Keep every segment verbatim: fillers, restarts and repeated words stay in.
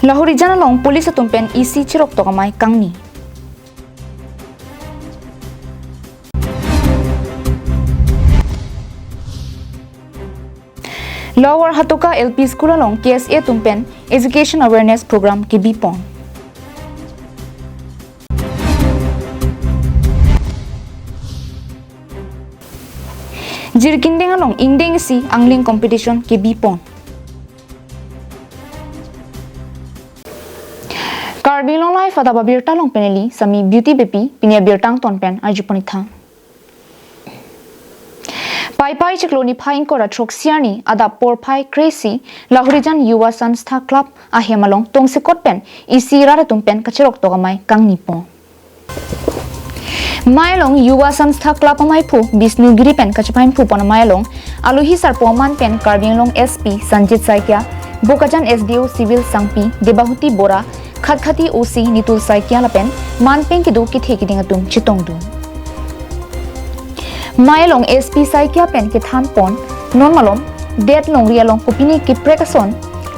Lahorijan along police atum pen isi cheroktok amei kangni. Lower Hatoka L P School along K S A atum pen education awareness program kebipon. Jirikindeng along ingdeng isi angling competition kebipon. Karbi Anglong Live adap abirta along pen neli Sami Beauty Beypi, pini abirta angton pen arjupon-ik tha. Paipai chiklo niphai ingkoi ra throksi arni adap porphai kre-isi Lahorijan Yuva Sanstha Club ahem along tongsekot pen isi rat atum pen kacheroktok amei kangnipon. Mei along Yuva Sanstha Club ameiphu Bishnu Giri pen kachepainphupon amei along alohi sarpo aman pen Karbi Anglong S P Sanjit Saikia, Bokajan S D O Civil Sangpi Debahuti Bora, Khatkhati O C Nitul Saikia lapen manpeng kedo kethe keding atum chetongdun. Mei along S P Saikia pen kethanpon, non malom det longri along kopine keprek ason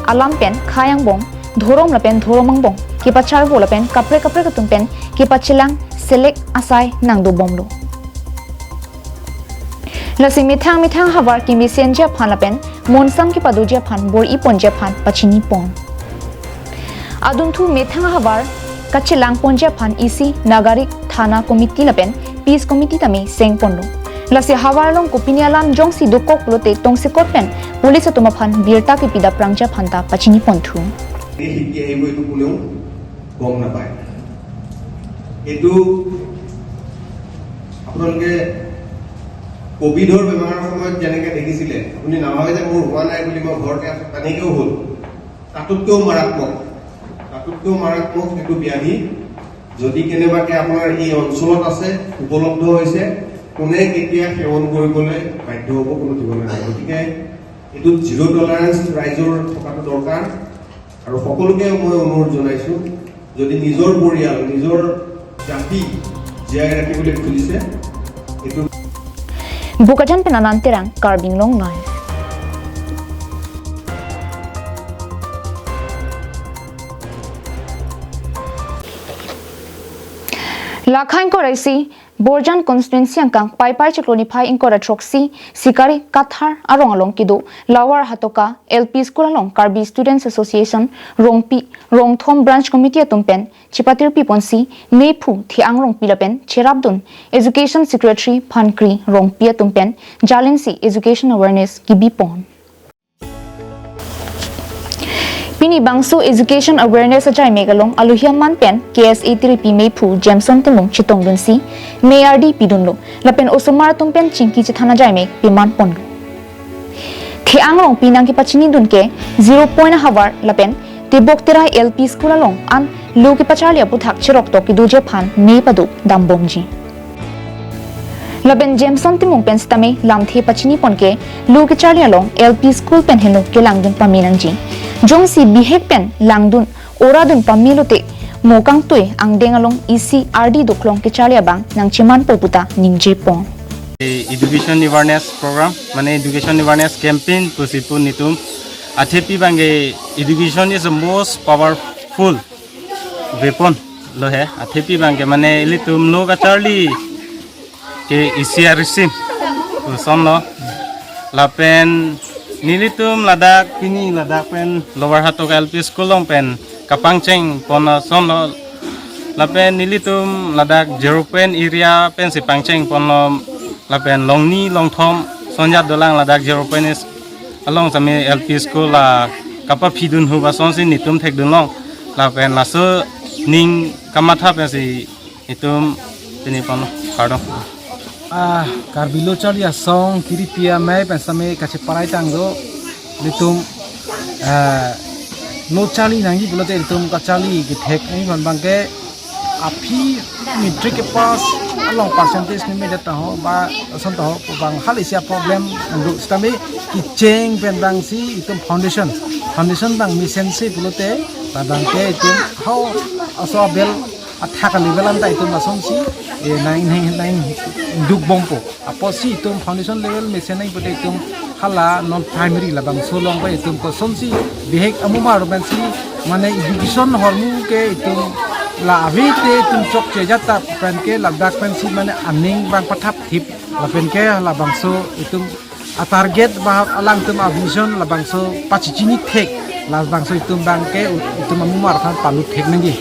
alam pen khei angbong, dhorom lapen dhorom angbong kepacharvo lapen kaprek kaprek atum pen kepachelang selek asai nangdobomlo. Lasi methang methang ahavar kemesenji aphan lapen monsam kepadoji aphan bor-iponji aphan pachinipon. Adunthu methang ahavar kachelangponji aphan isi Nagarik, Thana Committee lapen Peace Committee tame sengponlo. Lasi havar along kopine alam jongsi dokok pulote tongsekot pen police atum aphan birta kepi daprangji aphan ta pachiniponthu. এই শিকি আহিব, এইটো কোনেও গম নাপায়। এইটো আপোনালোকে কভিডৰ বেমাৰৰ সময়ত যেনেকে দেখিছিলে, আপুনি নাভাবে যে মোৰ হোৱা নাই বুলি, মই ঘৰতে আছোঁ, তেনেকেও হ'ল। তাতোতকৈও মাৰাত্মক, তাতোতকৈও মাৰাত্মক এইটো ব্যাধি। যদি কেনেবাকে আপোনাৰ এই অঞ্চলত আছে, উপলব্ধ হৈছে, কোনে কেতিয়া সেৱন কৰিবলৈ বাধ্য হ'ব, কোনো ঠিকনা নাই। গতিকে এইটোত জিৰ' টলাৰেন্স ৰাইজৰ থকাটো দৰকাৰ। আৰু সকলোকে মই অনুৰোধ জনাইছোঁ, যদি নিজৰ পৰিয়াল, নিজৰ জাতি জীয়াই ৰাখিবলৈ খুজিছে, এইটো Bokajan pen Anand Terang, Karbi Anglong Live. Lakha ingkoi ra isi Borjan constituency angkang Paipai chiklo niphai ingkoi ra throksi Sikari Kathar arong along kedo Lower Hatoka L P School along Karbi Students Association Rongpi Rongthom Branch Committee atum pen chepatirpiponsi meiphu The-ang Rongpi lapen cherapdun Education Secretary Phankri Rongpi atum pen jalinsi education awareness kebipon. Pini bangso education awareness ajaimek along alohi aman pen K S A tiripi meiphu Jameson Timung chetongdunsi mei ardi pidunlo lapen osomar atum pen chingki chethan ajaimek pemanponlo. The-ang Rongpi nangkepachinidun ke zero point ahavar lapen Tebok Terai L P School along an lo kepacharli aputhak cheroktok kedoji aphan mei pado dambomji. Lapen Jameson Timung pen sitame lamthe pachinipon ke lo kecharli along L P School pen henlo kelangdun pame nangji. Jongsi bihek pen langdun oradun pamelote mo kangtui angdeng along isi ardi doklong kecharli abang nangchemanpo puta ningjepon. Education awareness program, mane education awareness campaign pusi pu netum. Athepi abangke education is the most powerful weapon lo he. Athepi abangke mane ilitum lo kacharli ke isi arisim pusonlo. Lapen nelitum ladak pini ladak pen Lower Hatoka L P School along pen kapangchengpon asonlo. Lapen nelitum ladak zero point area pensi pangchengponlo. Lapen longni longthom sonjat dolang ladak zero point is along sami L P School la kapaphidun hu ba sonsi netum thekdunlong. Lapen laso ning kamatha pensi itum pini pon kardom. Ah, Karbi lo charli asong kiripi amei pen sami kacheparai tanglo. Ilitum, ah, lo charli nangji pulote ilitum kacharli kethek nangji aphan abangke aphi matric ke pass along percentage ni medet taho ba ason taho pu abang halaisi aproblem nanglo sitame kecheng pen abangsi itum foundation, foundation abang mesensi pulote labangke itum halaso abel athak a-level anta itum lasonsi, eh, nang, nang, nangdukbompo. Apotsi itum foundation level mesen nangji pulote itum Hala non primary labangso along ba itum kosonsi bihek amumar pensi mane education ahormu ke itum la ave te itum chokche ajat ta pen ke ladak pensi mane aning abang pathap thip lapen ke labangso itum a target ba alangtum a vision labangso pachechini thek labangso itum abang ke itum amumar aphan palut thek nangji.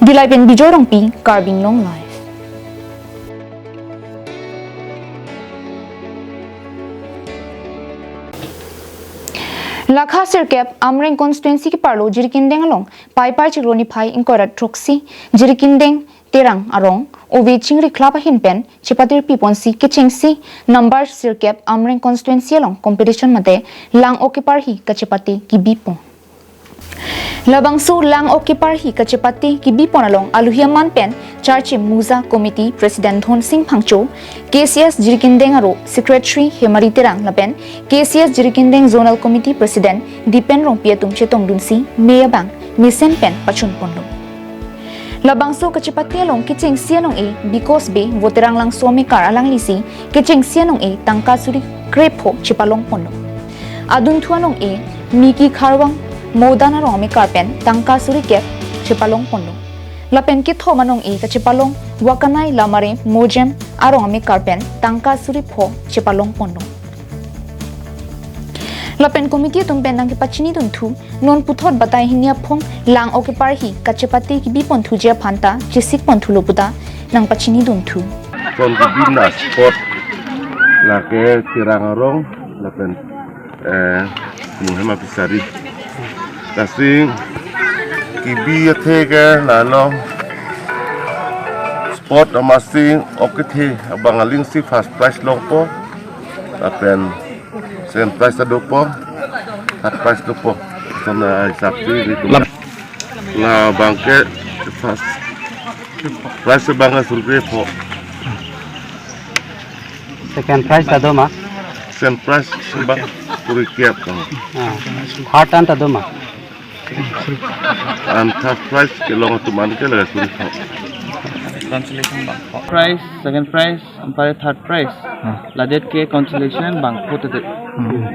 Dillai pen Bijoy Rongpi, Karbi Anglong Live. Lakha sirkep Amreng constituency keparlo Jirikindeng along Paipar Chiklo niphai ingkoi ra throksi Jirikindeng Terang arong ove chingri khlap ahin pen chepatir piponsi kechengsi number sirkep Amreng constituency along competition mate lang-ok keparhi kachepate kebipon. Labangso lang-ok keparhi kachepate kebipon along aluhi aman pen Charche Muza Committee President Dhonsing Phangcho, K C S Jirikindeng aro Secretary Hemari Terang lapen K C S Jirikindeng Zonal Committee President Dipen Rongpi atum chetongdunsi me abang mesen pen pachunponlo. Labangso kachepate along kechengsi anong-e Bikos Bey Voterang Langso amekar alanglisi kechengsi anong-e tangka suri krepho chepalongponlo. Adunthu anong-e Miki Kharwang Modan arong amekar pen tangka suri kep chepalongponlo. Lapen kethom anong-e kachepalong Wakanai Lamare Mojem arong amekar pen tangka suri pho chepalongponlo. Lapen committee atum pen nangkepachinidunthu non puthot batai hini aphong lang-ok keparhi kachepate kebiponthuji aphan ta chesikponthulo puta nangpachinidunthu. Son kebina spot lake Terang arong lapen eh Muhema Pisari. Lasi kebi athe ke la along spot amatsi ok kethe abang alingsi first prize longpo. Lapen second prize ta dopo, third prize dopo. Sana hisap si di lam. Labang ke first prize abang ke suri krepho. Second prize ta do ma? Second prize abang suri kep kang. Ah. Third an ta do ma? An third prize kelong atum an ke la suri kep. Consolation abang. Prize, second prize, anpar third prize. Ah. Ladet ke consolation abang putdet. Hmm.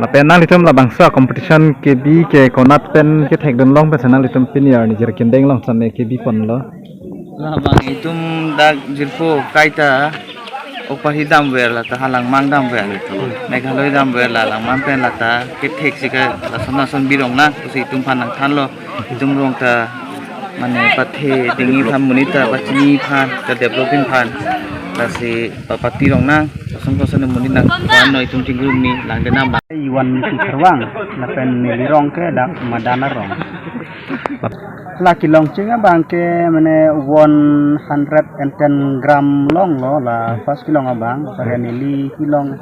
Lapen nanglitum labangso competition kebi ke konat pen kethekdun long pen nanglitum pini arni Jirikindeng along sane kebiponlo. Labang itum dak jirpo kaita ok keparhi damver lata halangmang damver. Meghalaya damver la langmang pen lata kethek si ke lason lason birong lang pusi itum aphan nangthanlo. Itum rong ta mane pathe dingji aphan monit ta pachini aphan ta developing aphan lasi papati rong nang koson koson monit nang kono itum chingrum ni langdenam abang. Iwan Miki Kharwang lapen neli rong ke dak Madan arong. La kelongcheng abang ke mane one hundred and ten gram longlo la first kelong abang, pada neli kelong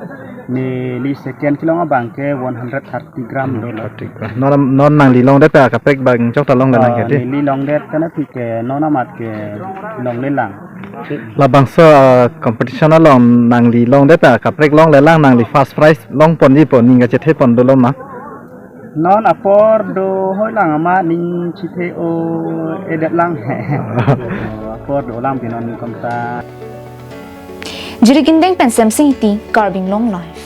neli second kelong abang ke one hundred thirty gram dolo. Thirty gram. Non non nangli longdet ta kaprek abang chok ta longle nang ke ti. Neli longdet kana ti ke non amat ke longle lang. Labangso ah, competition along nangli longdet ta kaprek longle lang nangli first prize longponji po ning kachethe pon dolo ma. Non apor do hoi lang ama ning chithe o edet lang he. Apor do lang pinon komta. Jirikindeng pen Semsing Ingti, Karbi Anglong Live.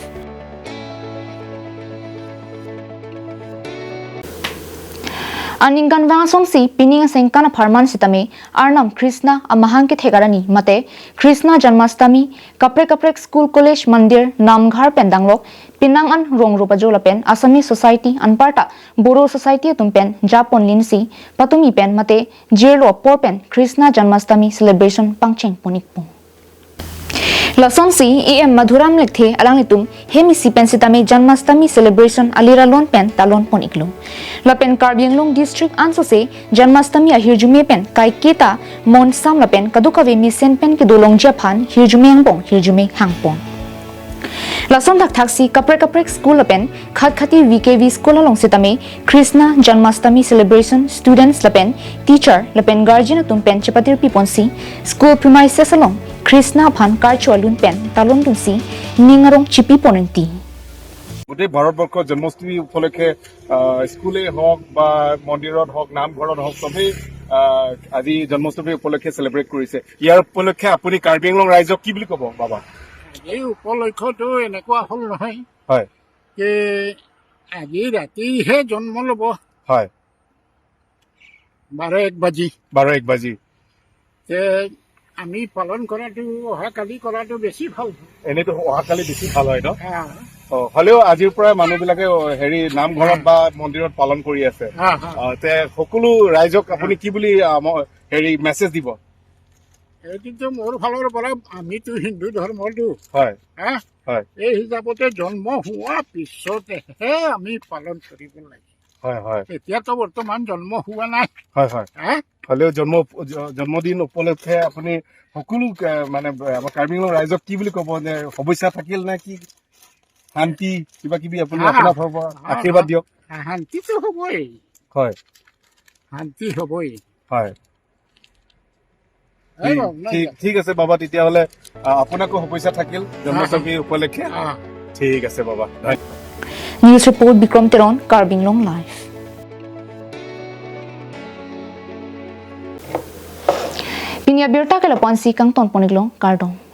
Aningkanvang asonsi pining asengkan apharman sitame Arnam Krishna amahang kethek arni mate Krishna Janmashtami kaprek kaprek school, college, mandir, namghar pen danglok penang an rong rup ajo lapen Assamese society anparta Bodo society atum pen japon linsi patumi pen mate jirlo apor pen Krishna Janmashtami celebration pangcheng ponikpo. Lasonsi E M Madhuram Lekthe alanglitum hem isi pen sitame Janmashtami celebration aliralon pen talon pon iklo. Lapen Karbi Anglong district ansose Janmashtami ahirjume pen kaiketa monsam lapen kadokave mesen pen kedolongji aphan hirjume angbong hirjume hangpon. Lason thakthaksi kaprek kaprek school lapen khatkhati V K V school along sitame Krishna Janmashtami celebration students lapen teacher lapen guardian atum pen chepatir piponsi school premises along Krishna aphan karcho alun pen talon dunsi ning arong chipi pon ingti. গোটেই ভাৰতবৰ্ষত জন্মাষ্টমী উপলক্ষে আহ, স্কুলেই হওক বা মন্দিৰত হওক, নামঘৰত হওক, চবেই আহ, আজি জন্মাষ্টমী উপলক্ষে চেলিব্ৰেট কৰিছে। ইয়াৰ উপলক্ষে আপুনি কাৰ্বি আংলং ৰাইজক কি বুলি ক'ব, বাবা? এই উপলক্ষটো এনেকুৱা হ'ল নহয়, হয়। যে আজি ৰাতিহে জন্ম ল'ব। হয়। বাৰ এক বাজি। বাৰ এক বাজি। যে আমি পালন কৰাটো, অহাকালি কৰাটো বেছি ভাল। এনেইতো অহাকালি বেছি ভাল হয় ন? হা। অ, হ'লেও আজিৰ পৰা মানুহবিলাকে, অ, হেৰি, নামঘৰত হা। বা মন্দিৰত পালন কৰি আছে। হা, হা। অ, তে সকলো ৰাইজক আপুনি হা। কি বুলি, আ, ম-, হেৰি, মেছেজ দিব? এইটোতো মোৰ ফালৰ পৰা, আমিতো হিন্দু ধৰ্মটো। হয়। হা? হয়। এই হিচাপতে জন্ম হোৱা পিছতেহে আমি পালন কৰিব লাগে। হয়, হয়। এতিয়াতো বৰ্তমান জন্ম হোৱা নাই। হয়, হয়। হা? হ'লেও জন্ম উপ-, জ-, জন্মদিন উপলক্ষে আপুনি সকলো, এ, মানে, এ, আমাৰ কাৰ্বি আংলং ৰাইজক কি বুলি ক'ব, যে শুভেচ্ছা থাকিল নে কি? শান্তি, কিবা কিবি আপুনি হা। আপোনাৰ ফালৰ পৰা হা, আশীৰ্বাদ হা। দিয়ক। হা, শান্তিটো হ'বই। হয়। শান্তি হ'বই। হয়। এই ঠিক, বাবু, নাই ঠিক, দিয়া। ঠিক আছে বাবা, তেতিয়াহ'লে, আ, আপোনাকো শুভেচ্ছা থাকিল জন্মাষ্টমী হা, হা। উপলক্ষে। হা। ঠিক আছে বাবা। ধন্যবাদ। News report, Bikram Teron, Karbi Anglong Live. Pini abirta ke lapu-ansi kangton pon-iklo, kardom.